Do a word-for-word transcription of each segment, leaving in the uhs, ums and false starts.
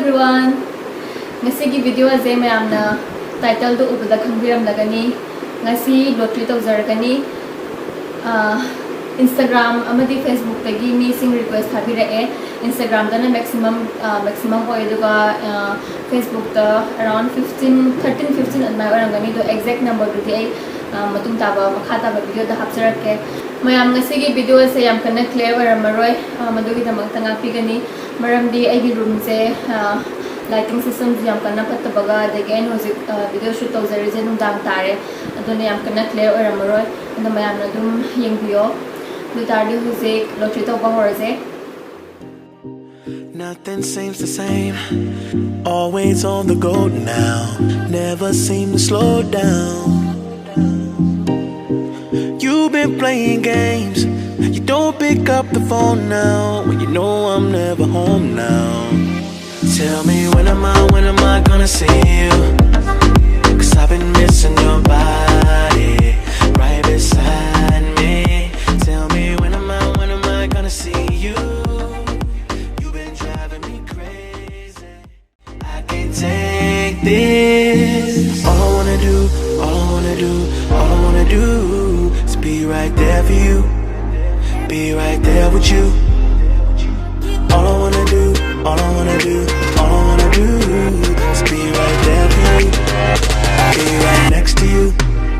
Everyone, ꯉꯁꯤꯒꯤ video ꯑꯁꯦ ꯃꯌꯥꯝꯅ title ꯗꯨ ꯎꯕꯗ ꯈꯪꯕꯤꯔꯝꯂꯒꯅꯤ꯫ ꯉꯁꯤ lottery ꯇꯧꯖꯔꯒꯅꯤ꯫ ꯑꯥ, Instagram ꯑꯃꯗꯤ Facebook ꯇꯒꯤ ꯃꯤꯁꯤꯡ request ꯊꯥꯕꯤꯔꯛꯑꯦ꯫ Instagram ꯗꯅ maximum, ꯑꯥ, maximum ꯑꯣꯏ, ꯑꯗꯨꯒ, ꯑꯥ, Facebook ꯇ around fifteen, thirteen, fifteen ꯑꯗꯨꯃꯥꯏꯅ ꯑꯣꯏꯔꯝꯒꯅꯤ꯫ ꯑꯗꯣ exact number ꯗꯨꯗꯤ ꯑꯩ, ꯑꯥ, ꯃꯇꯨꯡ ꯇꯥꯕ, ꯃꯈꯥ ꯇꯥꯕ video ꯗ ꯍꯥꯞꯆꯔꯛꯀꯦ꯫ ꯃꯌꯥꯝ, ꯉꯁꯤꯒꯤ video ꯑꯁꯦ ꯌꯥꯝ ꯀꯟꯅ clear ꯑꯣꯏꯔꯝꯃꯔꯣꯏ, ꯑꯥ, ꯃꯗꯨꯒꯤꯗꯃꯛꯇ ꯉꯥꯛꯄꯤꯒꯅꯤ꯫ ꯃꯔꯝꯗꯤ ꯑꯩꯒꯤ room ꯁꯦ, ꯑꯥ, lighting system ꯁꯨ ꯌꯥꯝ ꯀꯟꯅ ꯐꯠꯇꯕꯒ, ꯑꯗꯒꯤ ꯑꯩꯅ ꯍꯧꯖꯤꯛ, ꯑꯥ, video shoot ꯇꯧꯖꯔꯤꯁꯦ ꯅꯨꯡꯗꯥꯡ ꯇꯥꯔꯦ, ꯑꯗꯨꯅ ꯌꯥꯝ ꯀꯟꯅ clear ꯑꯣꯏꯔꯝꯃꯔꯣꯏ꯫ ꯑꯗꯣ ꯃꯌꯥꯝꯅ ꯑꯗꯨꯝ ꯌꯦꯡꯕꯤꯌꯣ꯫ ꯑꯗꯨ ꯇꯥꯔꯗꯤ ꯍꯧꯖꯤꯛ lottery ꯇꯧꯕ ꯍꯧꯔꯁꯦ꯫ Nothing seems the same. Always on the go now. Never seem to slow down. You've been playing games. You don't pick up the phone now when you know I'm never home now. Tell me, when am I, when am I gonna see you? Cause I've been missing your body right beside me. Tell me, when am I, when am I gonna see you? You've been driving me crazy. I can't take this. All I wanna do, all I wanna do, all I wanna do is be right there for you. Be right there with you. All I wanna do, all I wanna do, all I wanna do is be right there for you. Be right next to you.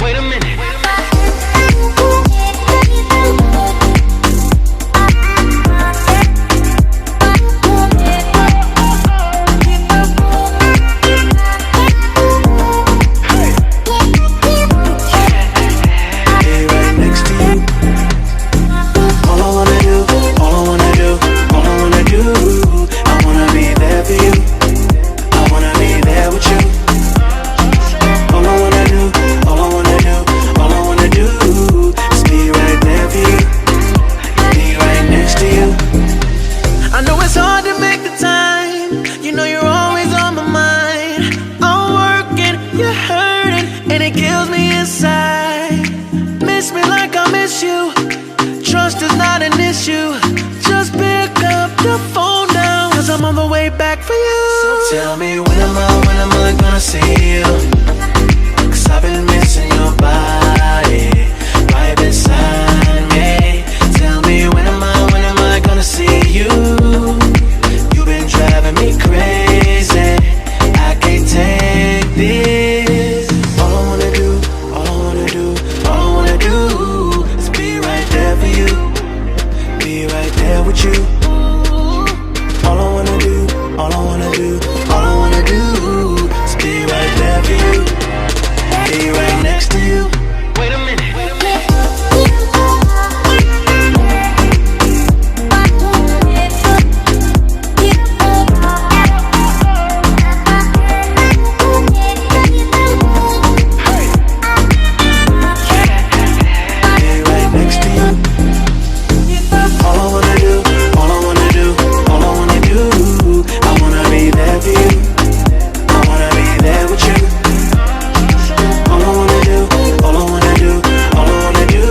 Wait a minute. Be right next to you. All I wanna do, all I back for you. So tell me, when am I, when am I gonna see you? Cause I've been missing your body right beside me. Tell me, when am I, when am I gonna see you? You've been driving me crazy. I can't take this. All I wanna do, all I wanna do, all I wanna do is be right there for you. Be right there with you. All I wanna do, all I wanna do, all I wanna do is be right there for you. Be right next to you. Wait a minute. Be right next to you. All I wanna do, all I wanna do, all I wanna do, I wanna be there for you. I wanna be there with you. All I wanna do, all I wanna do, all I wanna do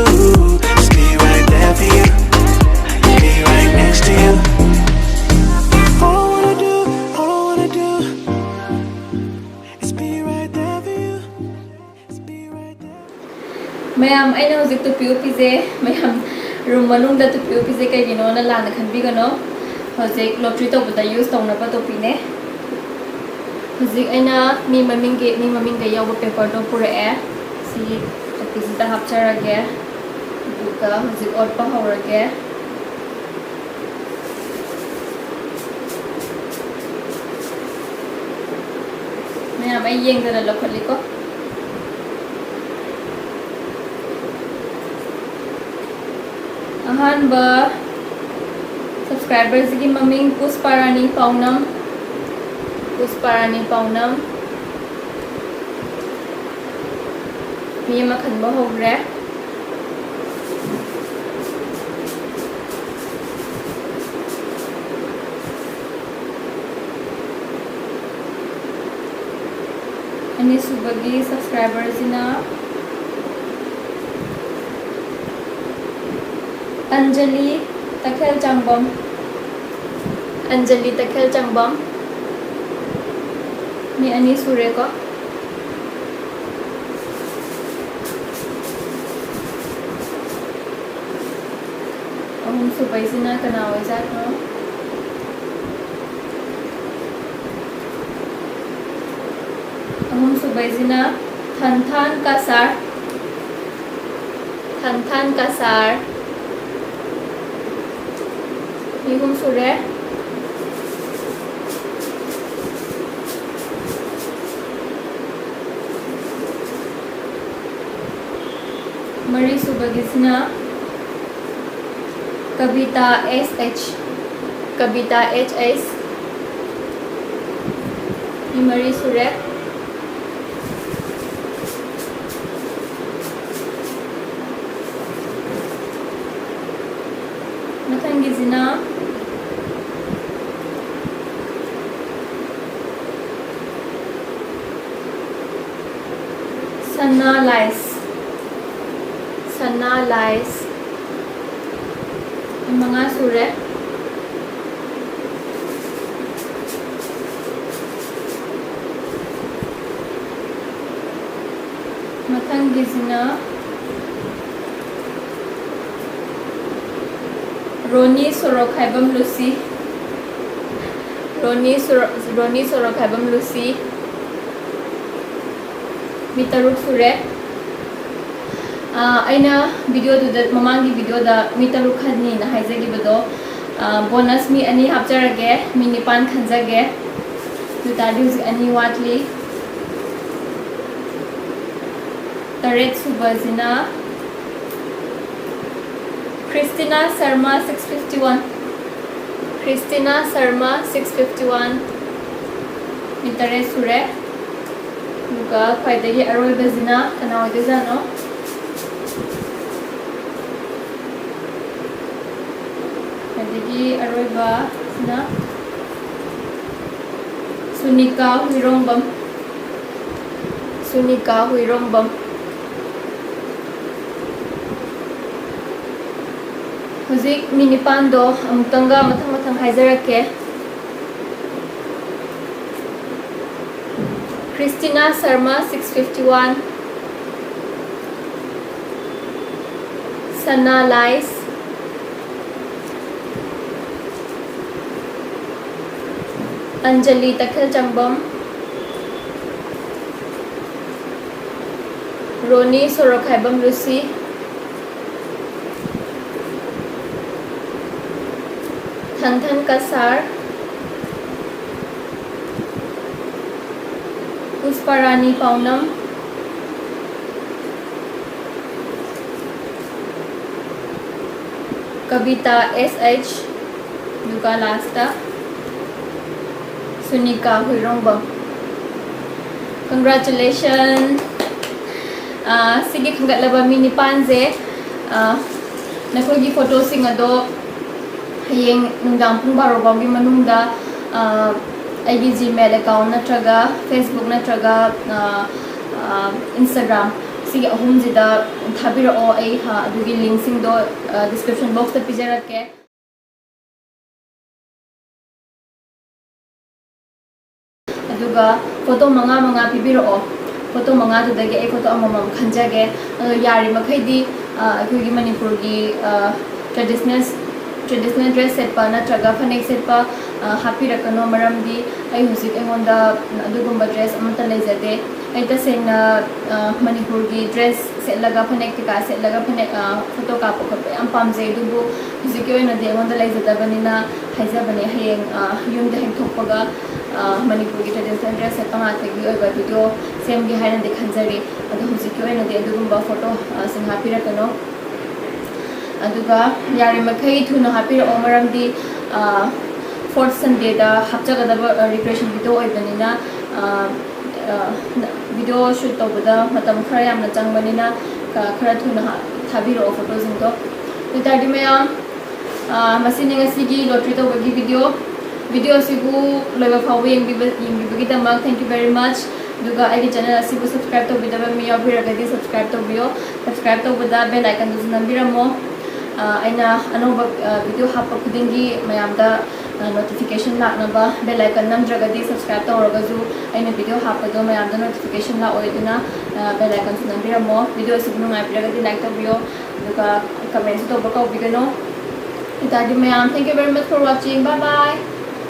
is be right there for you. Be right next to you. All I wanna do, all I wanna do is be right there for you. Is be right there. ꯃꯌꯥꯝ, ꯑꯩꯅ ꯍꯧꯖꯤꯛ ꯇꯨꯄꯤ ꯎꯞꯄꯤꯁꯦ, ꯃꯌꯥꯝ, room ꯃꯅꯨꯡꯗ ꯇꯨꯄꯤ ꯎꯞꯄꯤꯁꯦ ꯀꯩꯒꯤꯅꯣꯅ ꯂꯥꯟꯅ ꯈꯟꯕꯤꯒꯅꯣ꯫ ꯍꯧꯖꯤꯛ lottery ꯇꯧꯕꯗ use ꯇꯧꯅꯕ ꯇꯨꯄꯤꯅꯦ꯫ ꯍꯧꯖꯤꯛ ꯑꯩꯅ ꯃꯤ ꯃꯃꯤꯡꯒꯤ, ꯃꯤ ꯃꯃꯤꯡꯒ ꯌꯥꯎꯕ ꯄꯦꯄꯔꯗꯣ ꯄꯨꯔꯛꯑꯦ꯫ ꯁꯤꯒꯤ ꯇꯨꯄꯤꯁꯤꯗ ꯍꯥꯞꯆꯔꯒꯦ꯫ ꯑꯗꯨꯒ ꯍꯧꯖꯤꯛ ꯑꯣꯠꯄ ꯍꯧꯔꯒꯦ꯫ ꯃꯌꯥꯝ, ꯑꯩ ꯌꯦꯡꯗꯅ ꯂꯧꯈꯠꯂꯤꯀꯣ꯫ ꯑꯍꯥꯟꯕ ꯁꯕꯁꯀ꯭ꯔꯥꯏꯕꯔꯁꯤꯒꯤ ꯃꯃꯤꯡ ꯄꯨꯁꯄꯥꯔꯥꯅꯤ ꯄꯥꯎꯅꯝ꯫ ꯄꯨꯁꯄꯥꯔꯥꯅꯤ ꯄꯥꯎꯅꯝ꯫ ꯃꯤ ꯑꯃ ꯈꯟꯕ ꯍꯧꯈ꯭ꯔꯦ꯫ ꯑꯅꯤꯁꯨꯕꯒꯤ ꯁꯕꯁꯀ꯭ꯔꯥꯏꯕꯔꯁꯤꯅ ꯑꯟꯖꯂꯤ ꯇꯈꯦꯜ ꯆꯥꯡꯕꯝ꯫ ꯑꯟꯖꯂꯤ ꯇꯈꯦꯜ ꯆꯪꯕꯝ꯫ ꯃꯤ ꯑꯅꯤ ꯁꯨꯔꯦꯀꯣ꯫ ꯑꯍꯨꯝꯁꯨꯕꯩꯁꯤꯅ ꯀꯅꯥ ꯑꯣꯏꯖꯥꯠꯅꯣ? ꯑꯍꯨꯝꯁꯨꯕꯩꯁꯤꯅ ꯊꯟꯊꯥꯟ ꯀꯁꯥꯔ꯫ ꯊꯟꯊꯥꯟ ꯀꯁꯥꯔ꯫ ꯃꯤ ꯑꯍꯨꯝ ꯁꯨꯔꯦ꯫ ꯃꯔꯤꯁꯨꯕꯒꯤꯁꯤꯅ ꯀꯕꯤꯇꯥ ꯑꯦꯁ ꯑꯩꯆ꯫ ꯀꯕꯤꯇꯥ ꯑꯦꯁ ꯑꯩꯆ꯫ ꯃꯤ ꯃꯔꯤ ꯁꯨꯔꯦ꯫ ꯃꯊꯪꯒꯤꯁꯤꯅ ꯁꯅꯥ ꯂꯥꯏꯁ꯫ ꯁꯅꯥ ꯂꯥꯏꯁ꯫ ꯃꯉꯥ ꯁꯨꯔꯦ꯫ ꯃꯊꯪꯒꯤꯁꯤꯅ ꯔꯣꯅꯤ ꯁꯣꯔꯣꯛꯈꯥꯏꯕꯝ ꯂꯨꯁꯤ꯫ ꯔꯣꯅꯤ ꯁꯣꯔꯣ-, ꯔꯣꯅꯤ ꯁꯣꯔꯣꯛꯈꯥꯏꯕꯝ ꯂꯨꯁꯤ꯫ ꯃꯤ ꯇꯔꯨꯛ ꯁꯨꯔꯦ꯫ ꯑꯥ, ꯑꯩꯅ videoꯗꯨꯗ, ꯃꯃꯥꯡꯒꯤ videoꯗ ꯃꯤ ꯇꯔꯨꯛ ꯈꯟꯅꯤꯅ ꯍꯥꯏꯖꯈꯤꯕꯗꯣ, ꯑꯥ, bonus ꯃꯤ ꯑꯅꯤ ꯍꯥꯞꯆꯔꯒꯦ, ꯃꯤ ꯅꯤꯄꯥꯟ ꯈꯟꯖꯒꯦ꯫ ꯑꯗꯨ ꯇꯥꯔꯗꯤ ꯍꯧꯖꯤꯛ ꯑꯅꯤ ꯋꯥꯠꯂꯤ꯫ ꯇꯔꯦꯠ ꯁꯨꯕꯁꯤꯅ ꯈ꯭ꯔꯤꯁꯇꯤꯅꯥ Sharma six fifty one꯫ ꯈ꯭ꯔꯤꯁꯇꯤꯅꯥ Sharma six fifty one꯫ ꯃꯤ ꯇꯔꯦꯠ ꯁꯨꯔꯦ꯫ ꯑꯗꯨꯒ ꯈ꯭ꯋꯥꯏꯗꯒꯤ ꯑꯔꯣꯏꯕꯁꯤꯅ ꯀꯅꯥ ꯑꯣꯏꯗꯣꯏꯖꯥꯠꯅꯣ? ꯈ꯭ꯋꯥꯏꯗꯒꯤ ꯑꯔꯣꯏꯕꯁꯤꯅ ꯁꯨꯅꯤꯀꯥ ꯍꯨꯏꯔꯣꯡꯕꯝ꯫ ꯁꯨꯅꯤꯀꯥ ꯍꯨꯏꯔꯣꯡꯕꯝ꯫ ꯍꯧꯖꯤꯛ ꯃꯤ ꯅꯤꯄꯥꯟꯗꯣ ꯑꯃꯨꯛꯇꯪꯒ ꯃꯊꯪ ꯃꯊꯪ ꯍꯥꯏꯖꯔꯛꯀꯦ꯫ Christina Sharma, six fifty one. Sana Lais. Anjali Takhelchambam. Roni Sorokhaibam Lucy. Thanthan Kasar. Pushparani Paunam. Kavita S H. ꯑꯗꯨꯒ ꯂꯥꯁꯇ ꯁꯨꯅꯤꯀꯥ ꯍꯨꯏꯔꯣꯡꯕꯝ꯫ Congratulations! ꯑꯥ, ꯁꯤꯒꯤ ꯈꯟꯒꯠꯂꯕ ꯃꯤ ꯅꯤꯄꯥꯟꯁꯦ, ꯑꯥ, ꯅꯈꯣꯏꯒꯤ ꯐꯣꯇꯣꯁꯤꯡ ꯑꯗꯣ ꯍꯌꯦꯡ ꯅꯨꯡꯗꯥꯡ ꯄꯨꯡ ꯕꯥꯔꯣ ꯐꯥꯎꯒꯤ ꯃꯅꯨꯡꯗ, ꯑꯥ, ꯑꯩꯒꯤ Gmail account ꯅꯠꯇ꯭ꯔꯒ Facebook ꯅꯠꯇ꯭ꯔꯒ, ꯑꯥ, ꯑꯥ, Instagram, ꯁꯤꯒꯤ ꯑꯍꯨꯝꯁꯤꯗ ꯊꯥꯕꯤꯔꯛꯑꯣ꯫ ꯑꯩ, ꯑꯥ, ꯑꯗꯨꯒꯤ linkꯁꯤꯡꯗꯣ, ꯑꯥ, description boxꯇ ꯄꯤꯖꯔꯛꯀꯦ꯫ ꯑꯗꯨꯒ ꯐꯣꯇꯣ ꯃꯉꯥ ꯃꯉꯥ ꯄꯤꯕꯤꯔꯛꯑꯣ꯫ ꯐꯣꯇꯣ ꯃꯉꯥꯗꯨꯗꯒꯤ ꯑꯩ ꯐꯣꯇꯣ ꯑꯃꯃꯝ ꯈꯟꯖꯒꯦ꯫ ꯑꯗꯣ ꯌꯥꯔꯤꯃꯈꯩꯗꯤ, ꯑ, ꯑꯩꯈꯣꯏꯒꯤ ꯃꯅꯤꯄꯨꯔꯒꯤ, ꯑ, traditional, traditional dress ꯁꯦꯠꯄ ꯅꯠꯇ꯭ꯔꯒ ꯐꯅꯦꯛ ꯁꯦꯠꯄ, ꯑ, ꯍꯥꯞꯄꯤꯔꯛꯀꯅꯣ, ꯃꯔꯝꯗꯤ ꯑꯩ ꯍꯧꯖꯤꯛ ꯑꯩꯉꯣꯟꯗ ꯑꯗꯨꯒꯨꯝꯕ dress ꯑꯃꯠꯇ ꯂꯩꯖꯗꯦ꯫ ꯑꯩ ꯇꯁꯦꯡꯅ, ꯑ, ꯃꯅꯤꯄꯨꯔꯒꯤ dress ꯁꯦꯠꯂꯒ, ꯐꯅꯦꯛ ꯀꯩꯀꯥ ꯁꯦꯠꯂꯒ ꯐꯅꯦꯛ, ꯑ, ꯐꯣꯇꯣ ꯀꯥꯞꯄ ꯈꯣꯠꯄ ꯌꯥꯝ ꯄꯥꯝꯖꯩ, ꯑꯗꯨꯕꯨ ꯍꯧꯖꯤꯛꯀꯤ ꯑꯣꯏꯅꯗꯤ ꯑꯩꯉꯣꯟꯗ ꯂꯩꯖꯗꯕꯅꯤꯅ ꯍꯥꯏꯖꯕꯅꯦ꯫ ꯍꯌꯦꯡ, ꯑ, ꯌꯨꯝꯗ ꯍꯦꯛ ꯊꯣꯛꯄꯒ, ꯑ, ꯃꯅꯤꯄꯨꯔꯒꯤ traditional dress ꯁꯦꯠꯄ ꯉꯥꯛꯇꯒꯤ ꯑꯣꯏꯕ video ꯁꯦꯝꯒꯦ ꯍꯥꯏꯅꯗꯤ ꯈꯟꯖꯔꯤ꯫ ꯑꯗꯣ ꯍꯧꯖꯤꯛꯀꯤ ꯑꯣꯏꯅꯗꯤ ꯑꯗꯨꯒꯨꯝꯕ ꯐꯣꯇꯣ, ꯑ, ꯁꯤꯡ ꯍꯥꯞꯄꯤꯔꯛꯀꯅꯣ꯫ ꯑꯗꯨꯒ ꯌꯥꯔꯤꯃꯈꯩ ꯊꯨꯅ ꯍꯥꯞꯄꯤꯔꯛꯑꯣ, ꯃꯔꯝꯗꯤ, ꯑ, fourth Sundayꯗ ꯍꯥꯞꯆꯒꯗꯕ, ꯑ, recreation video ꯑꯣꯏꯕꯅꯤꯅ, ꯑ, ꯑ, video shoot ꯇꯧꯕꯗ ꯃꯇꯝ ꯈꯔ ꯌꯥꯝꯅ ꯆꯪꯕꯅꯤꯅ, ꯑ, ꯈꯔ ꯊꯨꯅ ꯍꯥ-, ꯊꯥꯕꯤꯔꯛꯑꯣ ꯐꯣꯇꯣꯁꯤꯡꯗꯣ꯫ ꯑꯗꯨ ꯑꯣꯏꯇꯥꯔꯗꯤ ꯃꯌꯥꯝ, ꯑ, ꯃꯁꯤꯅꯤ ꯉꯁꯤꯒꯤ lottery ꯇꯧꯕꯒꯤ video꯫ Video ꯑꯁꯤꯕꯨ ꯂꯣꯏꯕ ꯐꯥꯎꯕ ꯌꯦꯡꯕꯤꯕ-, ꯌꯦꯡꯕꯤꯕꯒꯤꯗꯃꯛ thank you very much꯫ ꯑꯗꯨꯒ ꯑꯩꯒꯤ channel ꯑꯁꯤꯕꯨ subscribe ꯇꯧꯕꯤꯗꯕ ꯃꯤ ꯌꯥꯎꯕꯤꯔꯒꯗꯤ subscribe ꯇꯧꯕꯤꯌꯣ꯫ Subscribe ꯇꯧꯕꯗ bell iconꯗꯨꯁꯨ ꯅꯝꯕꯤꯔꯝꯃꯣ꯫ ꯑꯩꯅ ꯑꯅꯧꯕ ꯚꯤꯗꯤꯑꯣ ꯍꯥꯞꯄ ꯈꯨꯗꯤꯡꯒꯤ ꯃꯌꯥꯝꯗ ꯅꯣꯇꯤꯐꯤꯀꯦꯁꯟ ꯂꯥꯛꯅꯕ ꯕꯦꯜ ꯑꯥꯏꯀꯟ ꯅꯝꯗ꯭ꯔꯒꯗꯤ, ꯁꯕꯁꯀ꯭ꯔꯥꯏꯕ ꯇꯧꯔꯒꯁꯨ ꯑꯩꯅ ꯚꯤꯗꯤꯑꯣ ꯍꯥꯞꯄꯗꯣ ꯃꯌꯥꯝꯗ ꯅꯣꯇꯤꯐꯤꯀꯦꯁꯟ ꯂꯥꯛꯑꯣꯏ꯫ ꯑꯗꯨꯅ ꯕꯦꯜ ꯑꯥꯏꯀꯟꯁꯨ ꯅꯝꯕꯤꯔꯝꯃꯣ꯫ ꯚꯤꯗꯤꯑꯣ ꯑꯁꯤꯕꯨ ꯅꯨꯡꯉꯥꯏꯕꯤꯔꯒꯗꯤ ꯂꯥꯏꯛ ꯇꯧꯕꯤꯌꯣ, ꯑꯗꯨꯒ ꯀꯃꯦꯟꯁꯨ ꯇꯧꯕ ꯀꯥꯎꯕꯤꯒꯅꯨ꯫ ꯑꯗꯨ ꯇꯥꯔꯗꯤ ꯃꯌꯥꯝ, thank you very much for watching, bye bye꯫